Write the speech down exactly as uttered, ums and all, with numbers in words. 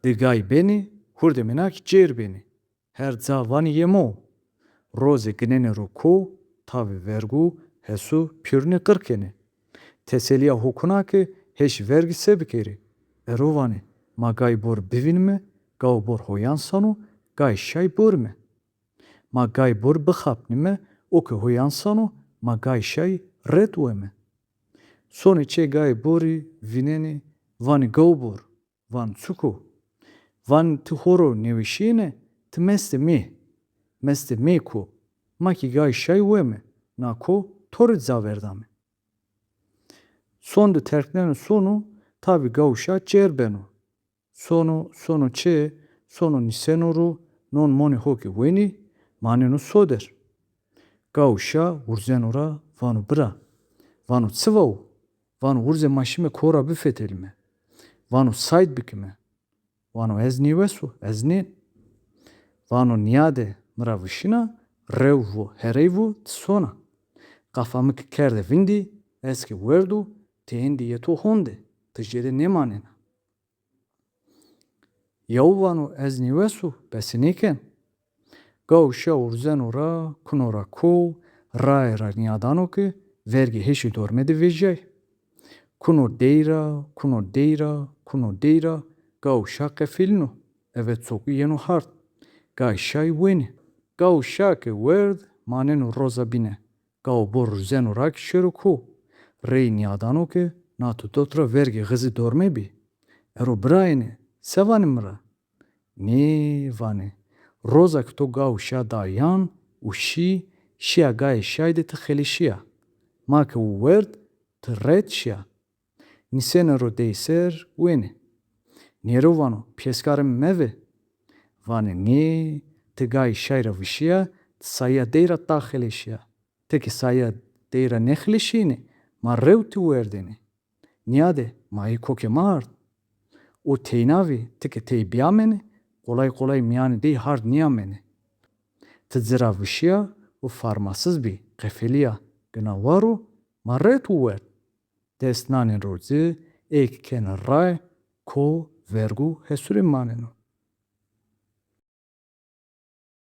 Di gay benî, hurdê mînak cêr benî. Her ca vanî yemo. Rozê ginenê ro ko, tavê vergu, hesu, pîrunê qir kenê. Teselîya ho kuna ke heşî vergî se bikerî. Ero vanê, ma gay bor bivînîme, gaw bor hoyan sano, gay şay borîme. Ma gay bor bixapnîme, o ke hoyan sano, ma gay şay ret weme. Sonê çê gayê borî vînenê, vanê gaw bor, van çik o? Van ti ho ro nêweşîyêne, ti mestê mê. Mestê mê ko. Ma kî gay şay weme, na ko to rê ca verdame. Son di terkneno sono, tabî gaw şa çêr beno. Sono, sono çê, sono nîseno ro, non monê ho ke wenî, maneno sodir. Gaw şa wurzeno ra, vano bira. Vano çi va o? Vano urze ma şîme ko ra bifetelîme. Vano sayd bikime. Vano ez nêweso, ez nên. Vano nîyade mi ra vişîna, rew vo, herey vo, ti sona. Qafa mi ke kerde vindî, ez ke werdo, ti êndî yê to honde, ti jêde nêmanena. Yaw vano ez nêweso, bese nêken. Gaw şa urzeno ra, kuno ra ko, raye ra nîyadano ke vergê heşî dorme de vejîyay. Kuno dey ra, kuno dey ra, kuno dey ra, gaw şa qefelîno. Eve çokî yeno hard. Gay şay wenî. Gaw şa ke werd, maneno roza bîne. Gaw bor urzeno ra kî şêro ko. Reyî nîyadano ke na tu dot ra vergê xizî dorme bî. Ero birayêne, se vanê mi ra? Nê, vanê, roza ke to gaw şa da yan û şî, şîya gayê şay de ti xeleşîya. Ma ke werd, ti ret şîya. Nîsêne ro dey ser, wenê. Nêro vano, pîyeskarê mi meve. Vanê nê, ti gayê şay ra vişîya, ti sayîya dey ra ta xeleşîya. Ti ke sayîya dey ra nêxeleşîyêne, ma rew ti werdêne. Nîyade ma ê kokê ma ard. O teyna vî, ti ke tey bîyamêne, qolay qolay mîyanê dey hard nîyamêne. Ti ci ra vişîya û farmasiz bî, qefelîya, gina war o, ma rew ti werd. Dest nanê ro ci, ê ke kenê raye, ko, vergu, hesurê maneno.